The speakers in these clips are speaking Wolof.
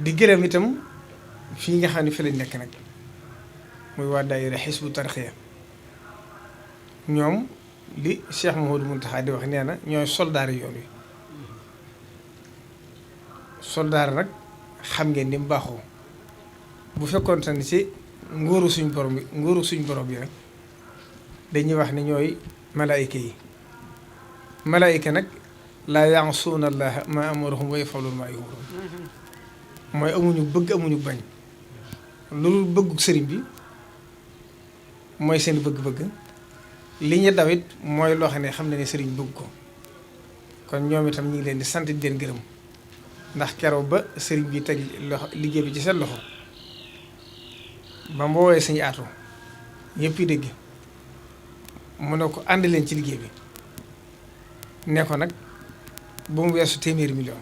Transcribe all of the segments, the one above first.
di gërëm itam fii nga xam ne fi lañ nekk nag muy waa daayira Hizbut Tarqiyyah ñoom li Cheikh Mouhamadou Mountakha di wax nee na ñooy soldaari yoon wi soldaar nag xam ngeen ni mu baaxoo bu fekkoon te ni ci nguuru suñ borom bi rek dañuy wax ne ñooy malaayika yi malaayika nag laa ya'suuna llaaha maa amarahum wa yaf'aluuna maa yu'maruun mooy amuñu bëgg amuñu bañ loolu bëggu sëriñ bi mooy seen bëgg-bëgg li ñu dawit mooy loo xam ne sëriñ bëgg ko kon ñoom itam ñu ngi leen di sant di leen gërëm ndax keroog ba sëriñ bi teg loxo liggéey bi ci seen loxo ba mboowee sañu aatu ñëpp yi dégg mu ne ko ànd leen ci liggéey bi ne ko nag ba mu weesu téeméeri million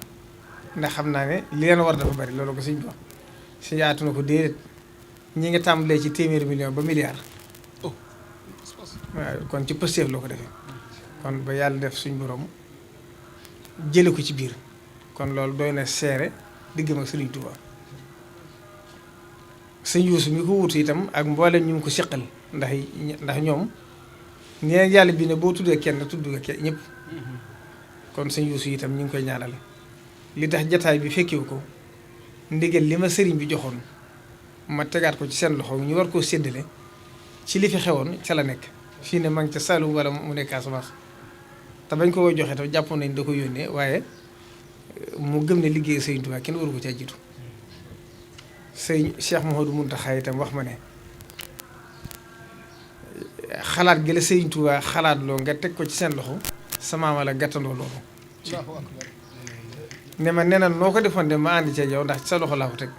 ndax xam naa ne li leen war dafa bari loolu ko suñ bi wax suñu aatu na ko déedéet ñi nga tàmbalee ci téeméeri million ba milliard waaw kon ci pësteef loo ko defee kon ba yàlla def suñ borom jële ko ci biir kon loolu doy na seere diggam ak Sëriñ Tuubaa sëñ Yuusu mi ko wutu itam ak mboolem ñu ngi ko seqal ndax ñoom ñeneen yàlla bi ne boo tuddee kenn tudd nga kenn ñëpp kon sëñ Yuusu itam ñu ngi koy ñaanal li tax jataay bi fekkiwu ko ndigal li ma sëriñ bi joxoon ma tegaat ko ci seen loxo ñu war koo séddale ci li fi xewoon ca la nekk fii ne ma ngi ca Saloum wala mu nekk Casamance te bañ ko koy joxe tam jàppoon nañ da ko yónnee waaye mu gëm ne liggéey Sëriñ Tuubaa kenn waru ko ca jiitu sëñ Cheikh Mouhamadou Mountakha itam wax ma ne xalaat gi la Sëriñ Tuubaa xalaat loo nga teg ko ci seen loxo sama maama la gàttandoo loolu ne ma nee na noo ko defoon de ma ànd ca yow ndax sa loxo laa ko teg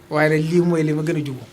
waaye nag lii mooy li ma gën a jubu